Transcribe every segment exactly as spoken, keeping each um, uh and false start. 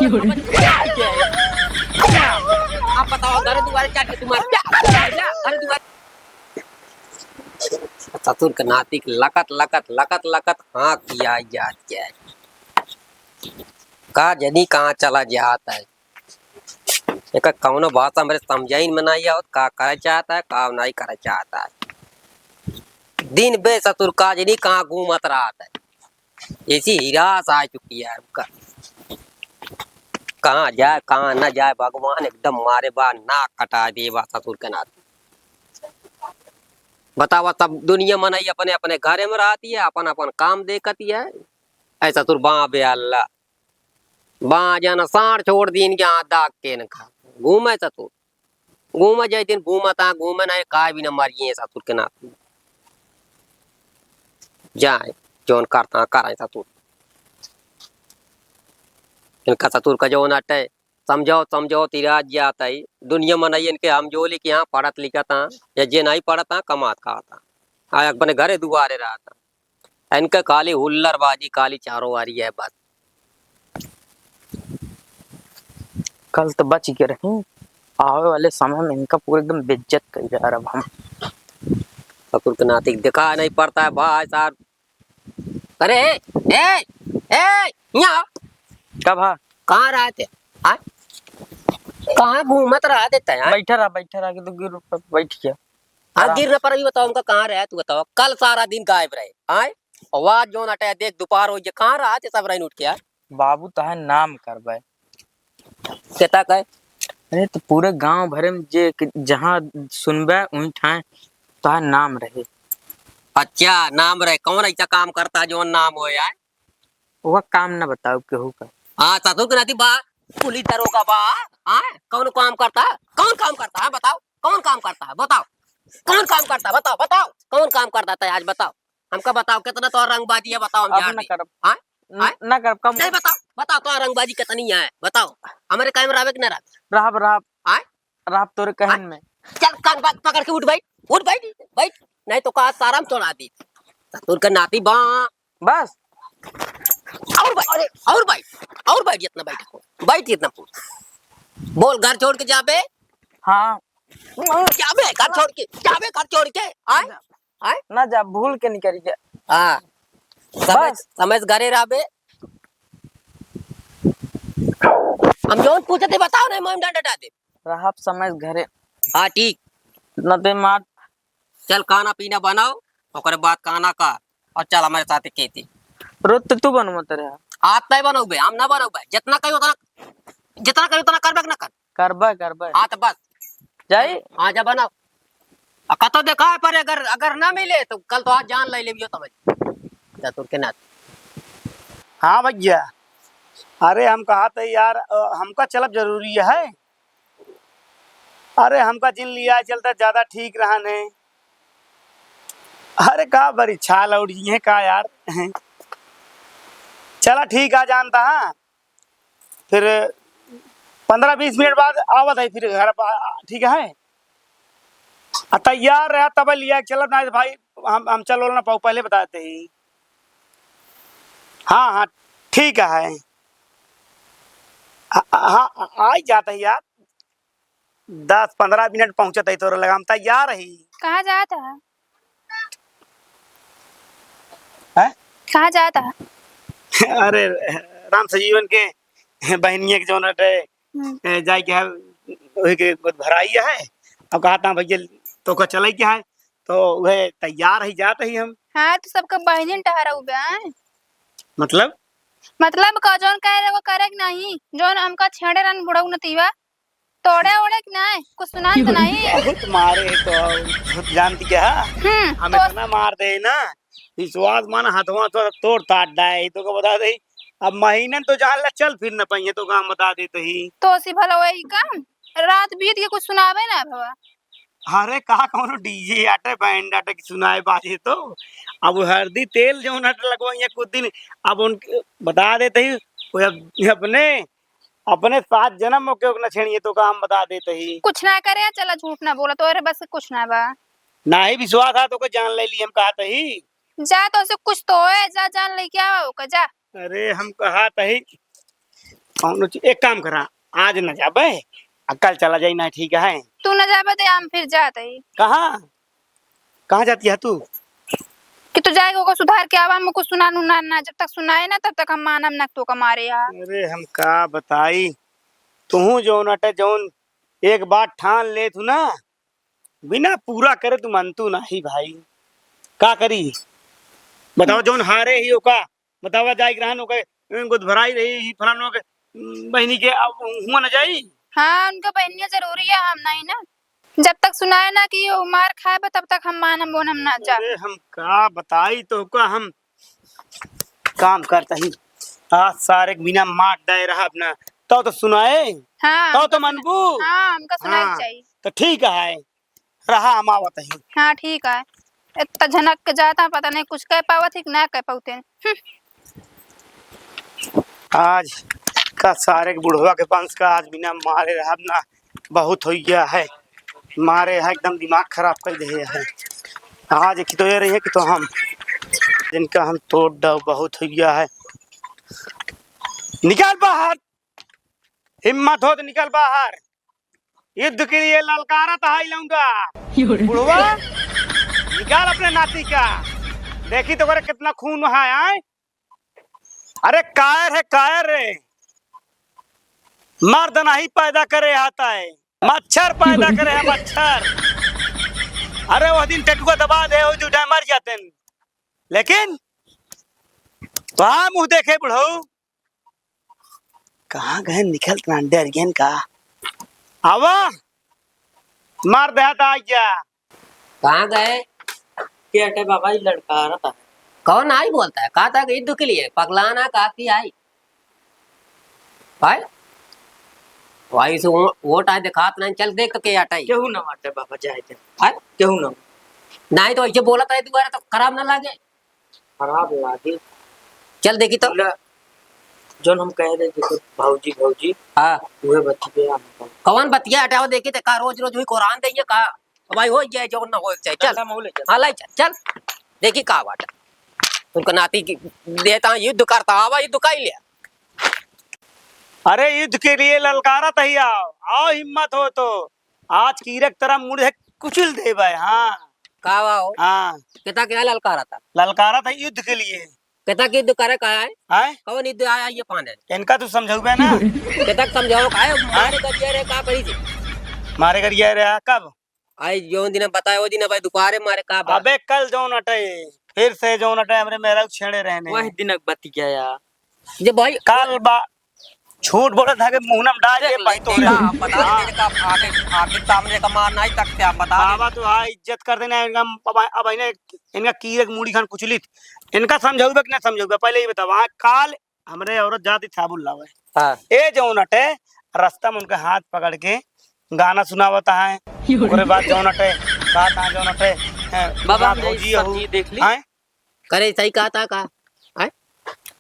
तोर बाबा। क्या? क्या? अब बताओ, घर दुआरे चढ़ के तुम्हारे क्या? क्या? घर दुआरे। ससुर के नाती के लकत, लकत, लकत, लकत हाँक किया जात है। का जनी कहाँ चला जात है। एका कौनो भाषा हमरे समझाइन में नहीं आवत, का करे चाहता है, का नहीं करे चाहता है। दिन बे ससुर का जनी कहाँ घूमत रहत है। ऐसी हिरास आ चुकी है हमका। कहाँ जाए, कहाँ न जाए, भगवान एकदम मारे बा, नाक कटा दे बा ससुर के नाती। बतावा, सब दुनिया मनई अपने, अपने घरे में रहती है, अपन, अपन काम देखती है। ऐ ससुर बा बे अल्लाह, बा जाना साँड़ छोड़ दीन के हाथ दाग के न खा। घूमे ससुर, घूमे जाए दिन घूमता, घूमे नहीं, काय भी न मरिए ससुर के नाती। जाए, जौन करता, कराए ससुर। इनका ससुर का जौन अटे, समझाओ, समझाओ, तिराज जात है। दुनिया मनई इनके हम जोली के यहाँ पढ़त लिखत हाँ, या जे नहीं पढ़त हाँ, कमात खात हाँ। आ, अपने घरे दुआरे रहत हाँ। इनका खाली हुल्लड़बाजी, खाली चारों वारी है बस। कल तो बच गए रही, आवे वाले समय में इनका पूरा एकदम बेइज्जत कर जा रहा हम। ससुर के नाती दिखा नहीं पड़ता है भाई साहब। अरे, ए, ए, ए, यहाँ। का भा? कहाँ रहत है? हाँ? कहाँ घूमत रहत है तैं, हाँ? बैठा रहा, बैठा रहा कि तू गिर पर बैठ गया। हाँ, आराम गिर न से। पर भी बताओ, हमका कहाँ रहे, तू बताओ। कल सारा दिन गायब रहे, हाँ? और आज जौन अटे, देख, दोपहर हो गया, कहाँ रहत है सब रहीन उठ के, हाँ? बाबू तोहार नाम करबे। केता कहे? अरे, तो पूरे गांव भरे में जे कि जहाँ सुनबे, वहीं ठाए तोहार नाम रहे। अच्छा, नाम रहे। कौन ऐसा काम करता है, जो नाम हो यार? वह काम न बताओ केहू का। हाँ, ससुर के नाती बा, पुलिस दरोगा बा। हाँ, कौन काम करता है? कौन काम करता है? बताओ, कौन काम करता है? बताओ, कौन काम करता है? बताओ, बताओ, कौन काम करता है? आज बताओ। हमका बताओ, कितना तोर रंगबाजी है, बताओ, हम अब जान न दे। करब। हाँ? न, हाँ? न करब, कम नहीं, बताओ, बताओ, तोर रंगबाजी कितनी है, बताओ। हमरे कायम रहबे कि न रहबे? रहब, रहब। हाँ? रहब तोरे कहन हाँ? में। चल, कान पक-, पकड़ के उठ बैठ, उठ बैठ, बैठ। नहीं तो का सारा हम तोड़ा दी। ससुर के नाती बा। बस। और बैठ, अरे, और बैठ, और बैठ, जितना बैठ को, बैठ जितना पूछ। बोल, घर छोड़ के जाबे? हाँ। जाबे, घर छोड़ के, जाबे, घर छोड़ के, आए? ना। आए? ना जा, भूल के निकल गया। हाँ। समय, बस। समय से घरे रहबे। हम जौन पूछे थे, बताओ, नहीं, मोम डंडा डाल दे। रहब समय से घरे। हाँ, ठीक। इतना ते मार। चल, खाना पीना बनाओ, ओकरे बाद खाना का, और चल हमारे साथ खेती। रोज तो तू बनवत रहे। हाथ नहीं बनौबे, हम ना बनौबे। जितना कही उतना, जितना कही उतना करबे कि ना कर? करबे, करबे। हाँ, तो बस। जाई? हाँ, जा बनाओ। आ, कतो देखा है, पर अगर, अगर ना मिले, तो कल तो आज जान ले लेबियो तब। जा तोर के नाती। हाँ भैया, अरे हम कहा थे यार, अ, हमका चलब जरूरी है। अरे हमका जिन लिया चलता ज्यादा ठीक रहन है। अरे का बड़ी छाल उड़ गई है का यार? चला ठीक आ जानता, हाँ। फिर पन्द्रह बीस मिनट बाद आवत है फिर घर पर, ठीक है? आ तैयार रहा तब लिया चलब, ना भाई हम, हम चल ना पाऊ, पहले बता देते ही। हाँ, हाँ, ठीक है। हाँ, हाँ, आ ही जाता है यार। दस पन्द्रह मिनट पहुँचत है तोरे लगा, हम तैयार ही। कहाँ जात है? हैं? कहाँ जात है? अरे, राम सजीवन के बहनिया के जौन रटे, हम्म। ए, जाए के है, वही के गोद भराई है। अब कहा था भैया, तो का चले के है, तो वह तैयार ही जात ही हम। हाँ, तो सबका बहनिन टहरा उबे आए। मतलब? मतलब का जौन कहे रहे वो करे के नहीं, जौन हमका छेड़े रहन बुढ़ऊ नतीवा, तोड़े ओड़े के नहीं, कुछ सुनान तो नहीं। बहुत मारे तो, बहुत जानती क्या? हम्म, हम तो इतना मार दे ना, विश्वास माना, हथवा तो तोड़ ताट डाए, तो को बता दे, अब महीनन तो जान ला, चल फिर न पाइए, तो काम बता देते ही। तो सी भला वही काम, रात बीत के कुछ सुनावे ना भवा। अरे, का कौनो डीजे आटे, बैंड आटे की सुनाए बाजे तो? अब हरदी तेल जौन आटे लगवाइए कुछ दिन, अब उनके बता देते ही, वो अब अपने, अपने सात जन्म ओके ओके न छेड़िए तो का हम बता देते ही। कुछ ना करे, चला झूठ ना बोला, तोरे बस से कुछ ना बा। नाही विश्वास है तो को जान ले ली, हम कहत ही। जा, तो से कुछ तो है, जा जान लेके आवा ओका, जा। अरे, हम कहत ही, कौनो चीज, एक काम करा, आज न जाबे, आ कल चला जाई ना, ठीक है? तू न जाबे तो हम फिर जात हई। कहाँ? कहाँ जाती है तू? कि तू जाए ओकर सुधार के आवा, हमको सुना नुना ना, जब तक सुनाए ना तब तक हम मानम ना तोका मारे यार। अरे हम का बताई, तुहू जौन अटे जौन एक बात ठान लेत हूँ ना, बिना पूरा करे तू मानतू नाही भाई। का करी बतावा, जौन हारे ही ओका बतावा, जाए के रहन ओके गुदभराई रही ही फलानो के बहिनी के, अब हुआ न जाई। हाँ, उनका बहिनिया जरूरी है, हम नहीं ना। जब तक सुनाए ना कि वो मार खाए बा, तब तक हम मानम बोनम ना जा। अरे हम का बताई तो का, हम काम करता ही। आज सारे के बिना मार दे रहा अपना, तो तो सुनाए। हाँ, तो तो हमका सुना-, मनबू। हाँ, हमका सुनाए हाँ, चाहिए। तो ठीक है, रहा हम आवत ही। हाँ, ठीक है। इतना झनक के जाता, पता नहीं कुछ कह पावत ही कि ना कह पावते। हम्म। आज का सारे के बुढ़वा के वंश का आज बिना मारे रहब ना, बहुत हो गया है। मारे है एकदम दिमाग खराब कर दे है। आज एक तो ये रही है कि तो हम जिनका हम तोड़ दो, बहुत हो गया है। निकल बाहर, हिम्मत हो तो निकल बाहर। युद्ध के लिए ललकारत है लौंडा। बुढ़वा, निकाल अपने नाती का। देखी तो करे कितना खून है, आए? अरे कायर है, कायर रे। मर्द नहीं पैदा करे आता है, मच्छर पैदा करे है, मच्छर। अरे वो दिन टटुआ दबा दे, वो जो डैमर जाते हैं। लेकिन वहाँ मुँह देखे बुढ़ऊ, कहाँ गए निकल ना डर गए का? आवा, मार दे हाथ आ गया। कहाँ गए? के अटे बाबा, ये लड़का आ रहा था। कौन आई बोलता है? कहा था कि युद्ध के लिए पगलाना काफी आई। भाई, भाई से वो, वो टाइम दिखात नहीं, चल देख तो के अटाई। केहू ना मारते बाबा, जाए दे। हैं? केहू ना। नहीं तो ऐसे बोलत रहे दोबारा तो खराब ना लागे। खराब लागे। चल देखी तो। बोला, जौन हम कह रहे देखो भौजी, भौजी। हाँ। उहे बतिया हमको। कौन बतिया हटाओ देखी तो का रोज रोज हुई कुरान दइए का? अब भाई हो जाए जौन ना हो जाए। चल। ठंडा में हो ले चल। हाँ, लाई चल, चल। देखी का बात है। उनका नाती की देता युद्ध करता, आवा युद्ध कर लिया। अरे युद्ध के लिए ललकारत ही आओ, आओ हिम्मत हो तो। आज कीरक तरह मुड़ है कुचल देबे, हाँ। का बा हो? हाँ। केता के ललकारत है? ललकारत है युद्ध के लिए। केता के युद्ध करे का है? हैं? कौन युद्ध आया ये पाने? इनका तू समझाऊ बे ना। केता के समझाओ का है? मारे गरिया रे का करी थी? मारे गरिया रे कब? आई जौन दिन बताए वो दिन भाई दोबारे मारे का बा? अबे कल जौन अटे, फिर से जौन अटे हमरे मेहरा छेड़े रहने। वही दिन बतिया यार। जे भाई काल बा, छोट बड़ा धागे मुहना में डाल देख के ले, भाई तोरे। देखा, हम बता हाँ। देते का आगे, आगे सामने का मार नहीं सकते, हम बता बाबा देते। तो हाँ, इज्जत कर देना इनका, अब, अब इन्हें, इनका कीरक मूड़ी खान कुचलित। इनका समझाऊ बे कि ना समझाऊ बे, पहले ये बताओ, हाँ, काल हमरे औरत जाती साबुन लावे। हाँ। ए जौन अटे, रास्ता में उनका हाथ पकड़ के गाना सुनावता है। ओकरे बाद जौन अटे, कहता है जौन अटे, ए, बाबा, हाँ, हम भौजी सब हो। चीज देख ली। हैं? करे सही कहा था का? हैं?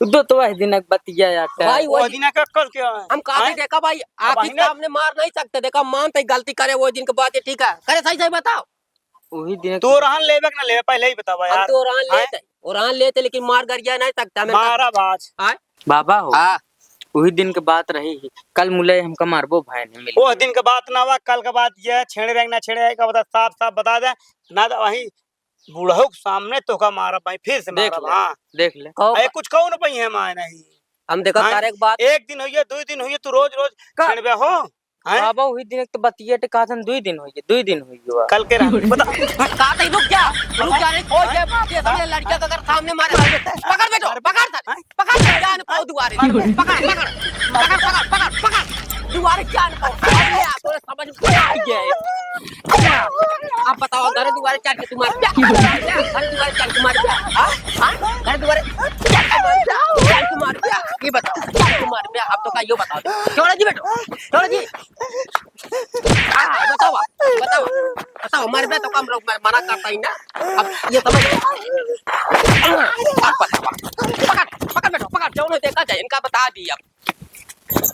दो तो वह दिनक बतिया यार। भाई, वो वह दिनक कल के है? हम कहा हैं? देखा भाई, आप ही बहिने सामने मार नहीं सकते, देखा मान तई गलती करे वो दिन के बाद, ये ठीक है। करे सही सही बताओ। वही दिन तू ओरहन लेबे कि ना लेबे, पहले ही बतावा हम यार। तो ओरहन हैं? लेते, ओरहन लेते, लेकिन मार गरिया नहीं सकता। हमें मारा बाज। आय? बाबा हो। हाँ। वही दिन के बात रही ही। कल मुले हमका मारबो भाई नहीं मिल। वो दिन के बात ना हुआ, कल के बात ये छेड़े रहेंगे ना छेड़े रहेंगे, बता, साफ साफ बता दे, ना तो वहीं बुढ़ऊ के सामने तोका मारा भाई, फिर से देख मारा ले, भाई। देख ले। कहो अरे कुछ कहू ना पाई है माय नहीं। हम देखा हैं? तारे के बात। एक दिन होइए, दो दिन होइए, तू रोज रोज का? छेड़बे हो। हैं? बाबा, वही दिन एक तो बतिये टे कहा था, दुई दिन होइए, दुई दिन होइए बा। कल के रात बता। का तई रुक जा, रुक जा रे, ओ ये, ये सब ये लड़कियां का अगर सामने मारे, पकड़ बेटो, पकड़ साले, पकड़, जान पाओ दुआरे, पकड़, पकड़, पकड़, पकड़, पकड़, पकड़, दुआरे जान पाओ। अरे यार, तोरे समझ में आ गया है। अब बताओ, घर दुआरे चढ़ के तुम्हारे क्या? घर दुआरे चढ़ के तुम्हारे क्या? हाँ? हाँ? घर दुआरे चढ़ के तुम्हारे क्या? चढ़ के तुम्हारे क्या? ये बताओ, चढ़ के तुम्हारे क्या? अब तो का यो बताओ। छोड़ो जी बेटो, छोड़ो जी। हाँ, बताओ, बताओ, बताओ, मरबे तो कम लोग मर-, मना करता ही ना। अब ये समझ। अब बताओ। पकड़, पकड़ बेटो, पकड़, जौन देखा जाए, इनका बता दी अब।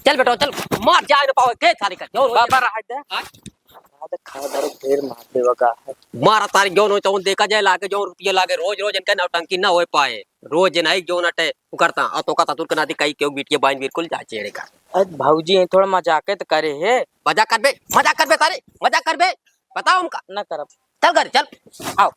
चल बेटो, चल, मार जाए ना पावे, के थारी कर, जौन बाबा रहा दे। हाँ? खा दे, ढेर मार देवा का है। मारा तारी जौन हो, जौन देखा जाए, लागे जौन रुपया लागे, रोज, रोज इनका नौटंकी ना हो पाए। रोज नहीं जौन अटे, उ करता, और तो का ततुर के नाती कई क्यों बिटिया बाइन बिल्कुल जा चेड़े का। अरे भौजी, ये थोड़ा मजाके त करे हे। मजाक करबे, मजाक करबे, सारे मजाक करबे। बताओ हमका। ना करब। चल घर, चल, आओ।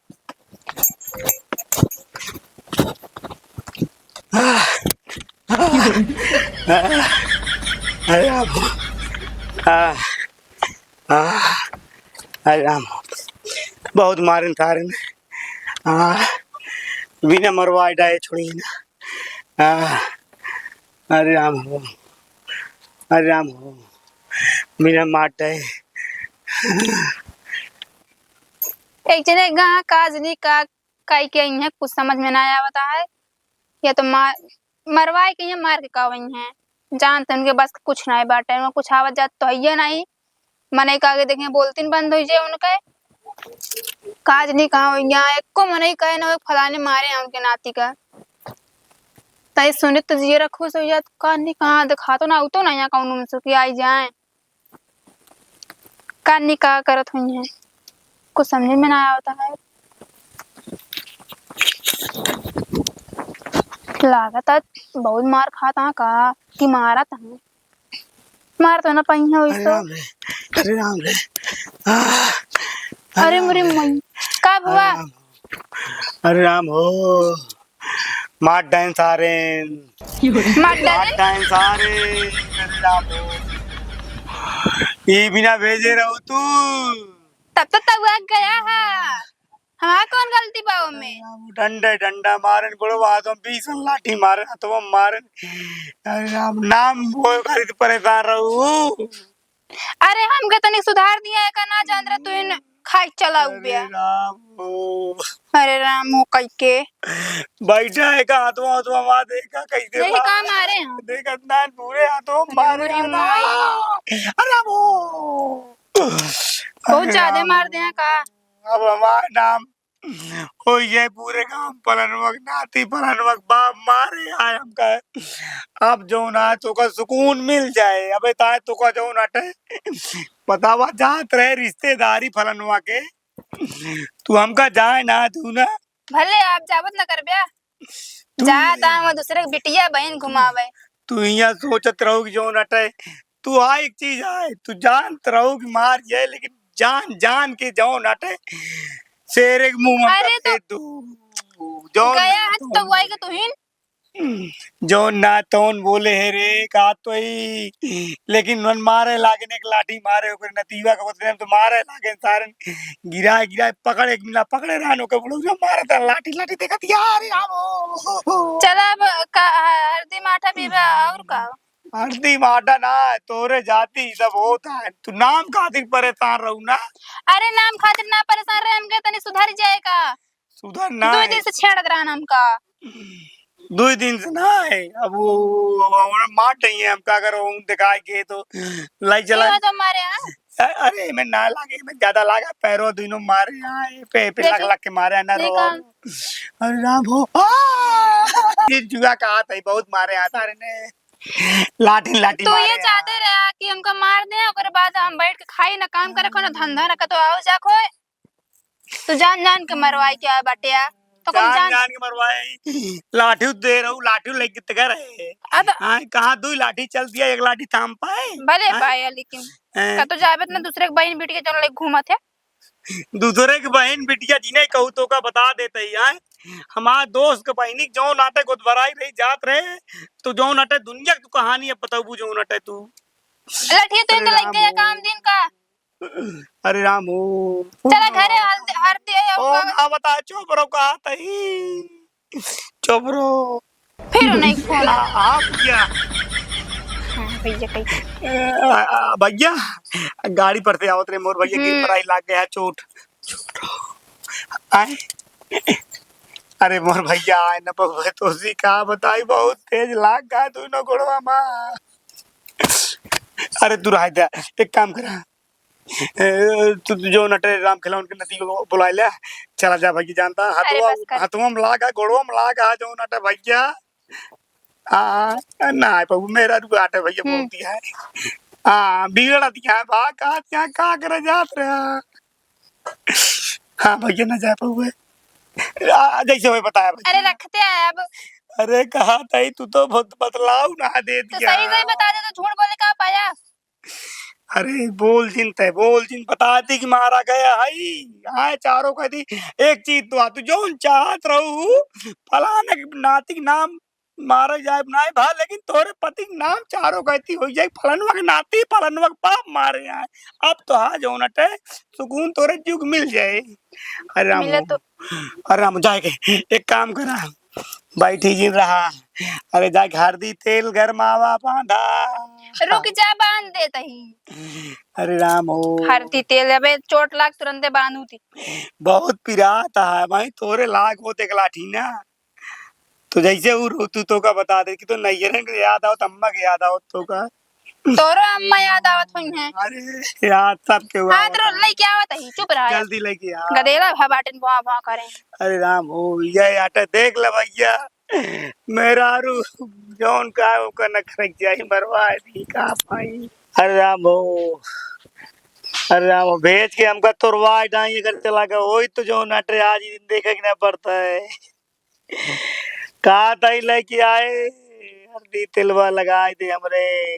अरे बाबू। आ, आ, अरे राम, बहुत मारन तारन। आ, बिना मरवाए डाए छोड़ी ना। आ, अरे राम हो, अरे राम हो, बिना मार डाए। एक जने गा काजनी का काई के आई हैं, कुछ समझ में ना आवता है। या तो मार, मरवाए के हैं, मार के का वही हैं। जान तो उनके बस के कुछ नहीं बाटे, उनका कुछ आवत जात तो है ही नहीं। मनई का आगे देखे बोलतीन बंद हो जाए उनके। काज नहीं कहा हो, यहाँ एको मनई कहे ना हो, फलाने मारे हैं उनके नाती का। तई सुने तो जियरा खुश हो जात, का नहीं कहा दिखा तो ना, उ तो ना यहाँ कौन उनसे कि आई जाए। का नहीं का करत हुई हैं, कुछ समझ में ना आवता है। लागत है बहुत मार खात हैं का, कि मारत हैं। मार तो ना पाई है अरे वैसे। राम रे, अरे राम रे। आ, अरे अरे राम मुरी रे। मई, का अरे बुआ? राम हो। अरे राम हो। मार डाइन सारे। मार मार डाइन? डाइन सारे। अरे राम हो। ई बिना भेजे रहो तू। तब तो तउआ गया है। हमार कौन गलती बा ओमे? अरे राम, डंडे डंडा मारन, गोड़वा हाथों बीसन लाठी मारन, हथवा मारन। अरे राम, नाम वो खातिर परेशान रहू। अरे हमके तनी सुधार दिया, एका ना जान रहे तू इन खाई चला अरे उबिया। राम हो। अरे राम हो कई के। बैठा है का हाथवा हाथवा मार देखा कैसे यही मार। काम आ रहे हैं। देखत ना पूरे हाथों अरे मारे मेरी आला। माई। अरे राम हो। बहुत अरे ज्यादा राम मार हो। दे हैं का? अब हमार नाम हो ये पूरे गांव फलनवा के नाती फलनवा के बाप मारे आए हमका। अब जौन आए तोका सुकून मिल जाए। अबे ताए तोका जौन अटे बतावा जात रहे रिश्तेदारी फलनवा के। तू हमका जाए ना तू ना। भले आप जावत ना करब्या। तू जात आए वो दूसरे के बिटिया बहन घुमावे। तू यहाँ सोचत रहो कि जौन अटे तू आ एक चीज आए, तू जानत रहो कि मार जाए, लेकिन जान, जान के जौन अटे, शेरे के मुंह में अरे कर दे तो तू। जौन गया ना है तो तौन वही के बोले। तुहिन। जौन ना तौन बोले है रे, का तो ही, लेकिन उन मारे लागे ने एक लाठी मारे, ओकरे नतीवा के बदले में तो मारे लागे सारन। गिराए, गिराए, पकड़े, एक मिला पकड़े रहन, ओके बुढ़ऊ जो मारे त लाठी, लाठी देखत, "यार, यार, ओ।" चला अब का, हरदी माठा पीबा और का? हरदी माठा ना, तोरे जाति ई सब होत है। तू नाम खातिर परेशान रहू ना। अरे नाम खातिर ना परेशान रहे, हमके तनी सुधर जाए का? सुधर ना दुई है। दिन से छेड़त रहन हमका। दुई दिन से ना है, अब वो, वो, वो मार नहीं है हमका, अगर वो दिखाए के तो लाई चला। ये तो मारे, हाँ? अ-, अरे, मैं ना लागे, मैं ज्यादा लागा, पैरों दोनों मारे, हाँ, ये पे, पे देखी। लग, लग के मारे, ना देखा। रो। अरे राम हो, आ! ये जुआ का हाथ है, बहुत मारे हाथ, अरे ने। लाठी, लाठी तो मारे ये चाहते हैं। रहा कि हमका मार दे, ओकरे बाद हम बैठ के खाई ना, काम करे को ना, धंधा ना, कतो आओ जा कोई। तू जान, जान के मरवाई क्या बाटे आ? तो कौन जान, जान जान के मरवाई। लाठी दे रहू, लाठी लेके ते घर है। अब हाँ, कहाँ दुई लाठी चल दिया, एक लाठी थाम पाए? भले हाँ? पाए, लेकिन हैं? कतो जाबे त ना दूसरे के बहिन बिटिया जौन लेके घूमत है। दूसरे के बहिन बिटिया जिन्हें कहू तो का बता देते ही, हैं? हमार दोस्त के बहिनी के जौन आटे गोदभराई रही जात रहे, तो जौन आटे दुनिया के तू कहानी अब बताबू जौन आटे तू। लठिया तो अरे इनका लग राम गया हो। काम दिन का। अरे राम हो। चला घरे हल्दी, हरदी है, ओ, का बता, चुप रहो, कहा तई। चुप रहो। फिर नहीं फोन। आ, आप क्या? हाँ, भैया कही। ए, आ, आ, भैया, गाड़ी पर से आवत रहे, मोर भैया गिर हम्म। पराई लाग गया, चोट। चुप रहो। आए। अरे, मोर भैया आए न, बहुए तोसी का बताई, बहुत तेज लाग गया दोनों गोड़वा मा। अरे, तू रह जा, एक काम करा। ए, तू, तू जौन अटे राम खेला उनके नदी को बुलाए ले, चला जा भाई जानता, अरे हथवा, बस कर। हथवा में लागा, गोड़वा में लागा, जौन अटे भैया। आ, ना, बाबू, मेरा रुआ अटे भैया हम्म। बोलती है। आ, बिगड़ दिया है, बा, का, क्या, का करे जात रहा? हाँ भैया, ना जा पाऊँ। आ, जैसे मैं बताया भाई। अरे रखते हैं अब। अरे कहा ताई, तू तो बहुत बतलाऊ ना दे तो दिया। सही सही बता दे, तो झूठ बोले अरे बोल जिन तय, बोल जिन, बता दी कि मारा गया है। आए चारों कह दी, एक चीज तो आ, तू जौन चाहत रहू, फलाना के नाती के नाम मारे जाए नाई भा, लेकिन तोरे पति के नाम चारों कहती हो जाए, फलनवा के नाती, फलनवा के बाप मारे आए। अब तो हा जौन अटे सुकून तोरे जुग मिल जाए। अरे राम मिले हो, तो अरे राम, जाए के एक काम करा, बैठी जिन रहा। अरे जाए के हरदी तेल गरमावा बांधा। रुक जा, बांध देत ही। अरे राम हो। हरदी तेल, अबे चोट लाग, तुरंते बांधू थी। बहुत पिरात है भाई, तोरे लाग हो देख लाठी ना। तो जैसे उ रो-, तू तो का बता दे कि तो नैहरे के याद आवत, अम्मा के याद आवत तो का। तोरो अम्मा याद आवत हुई हैं। अरे यार, सब के हाँ, आवत तो है। लेके आवत ही, चुप रहा। जल्दी लेके आ। गदेला भा बाटन भौं भौं करे। अरे राम हो, ये आटा देख ले भैया, मेहरारू जौन का ओकर नखरक जाई, मरवा दी का पाई। अरे राम हो, अरे राम हो, भेज के हमका तोरवा डाई, अगर चला गए होई तो जौन अटे आज ही दिन देखे के ना पड़ता है। का तई लेके आए, हरदी तेलवा लगाए दे हमरे।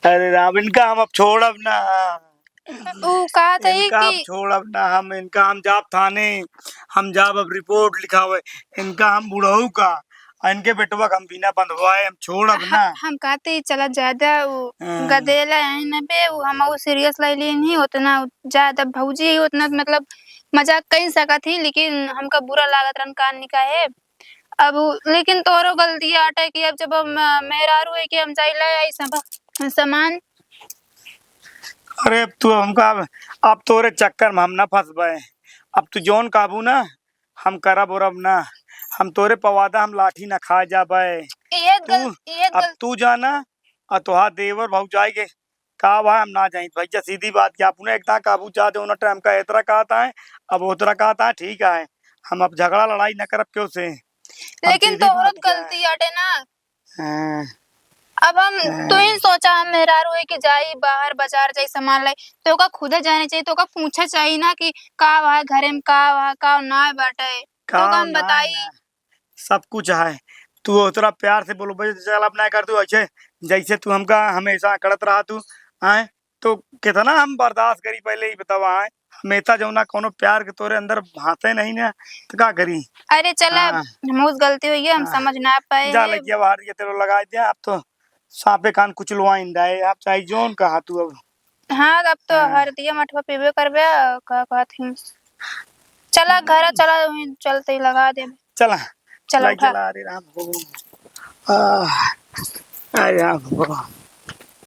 अरे राम, इनका हम अब छोड़ब ना। उ कहा तई इनका अब कि छोड़ब ना हम, इनका हम जाब थाने, हम जाब अब रिपोर्ट लिखावे, इनका हम बुढ़ऊ का, आ इनके बेटवा का हम बिना बंधवाए हम छोड़ब ह-, ना। हम कहते ही चला ज्यादा उ हाँ। गदेला है ना बे, उ हम उ सीरियस ले लिए नहीं उतना ज्यादा, भौजी ही उतना मतलब मजाक कई सकत ही, लेकिन हमका बुरा लागत रहन कान निकाहे। अब उ-, लेकिन तोहरो गलती आटे कि अब जब हम, अ, मेहरारू है कि हम जाइला आई सब सामान। अरे अब तू हमका, अब तोरे चक्कर में हम ना फंसबे। अब तू जौन कहबू ना, हम करब उरब ना। हम तोरे पवादा हम लाठी ना खा जाबे। इहे तू, गल-, इहे अब गल- तू जाना, और तोहार देवर भौजाई के का बा, हम ना जाइत भैया, सीधी बात कि अपने एक दा काबू जा दे, उन्हें टाइम का एतरा कहत है, अब ओतरा कहत है, ठीक है, हम अब झगड़ा लड़ाई न करब केहू से, हम लेकिन सीधी तोहरो बात है। गलती आटे ना। हाँ। अब हम, हाँ। तू ही सोचा, हम मेहरारू है कि जाई बाहर बाजार जाई सामान लाई, तो ओका खुदे जाने चाहिए, तो ओका पूछे चाहिए ना कि का वहाँ घरे में का वहाँ का ना बाटे, तो का ओका हम ना बताई। है। सब कुछ है। तू उतरा प्यार से बोलो, भाई, चल अब ना कर तू ऐसे, जैसे तू हमका हमेशा अकड़त रहा तू, आए, तो कितना हम बर्दाश्त करी, पहले ही बतावा, आए, हमेशा जौना कोनो प्यार के तोरे अंदर भाते नहीं ना, तो का करी? अरे चला, हाँ। हमहू से गलती हुई है, हम हाँ। समझ ना पाए जा हैं। लगिया बाहर ये तेरे लगा दिया, अब तो सांपे कान कुचलवाइन डाए, आप चाहे जौन कहा तू अब। हाँ, अब तो हाँ। हरदिया मठवा पीबे करबे, का कहत ही। चला, घर चला, वहीं चलते ही लगा देबे। चला। चला, लग उठा। चला, अरे राम हो। आ, अरे राम हो।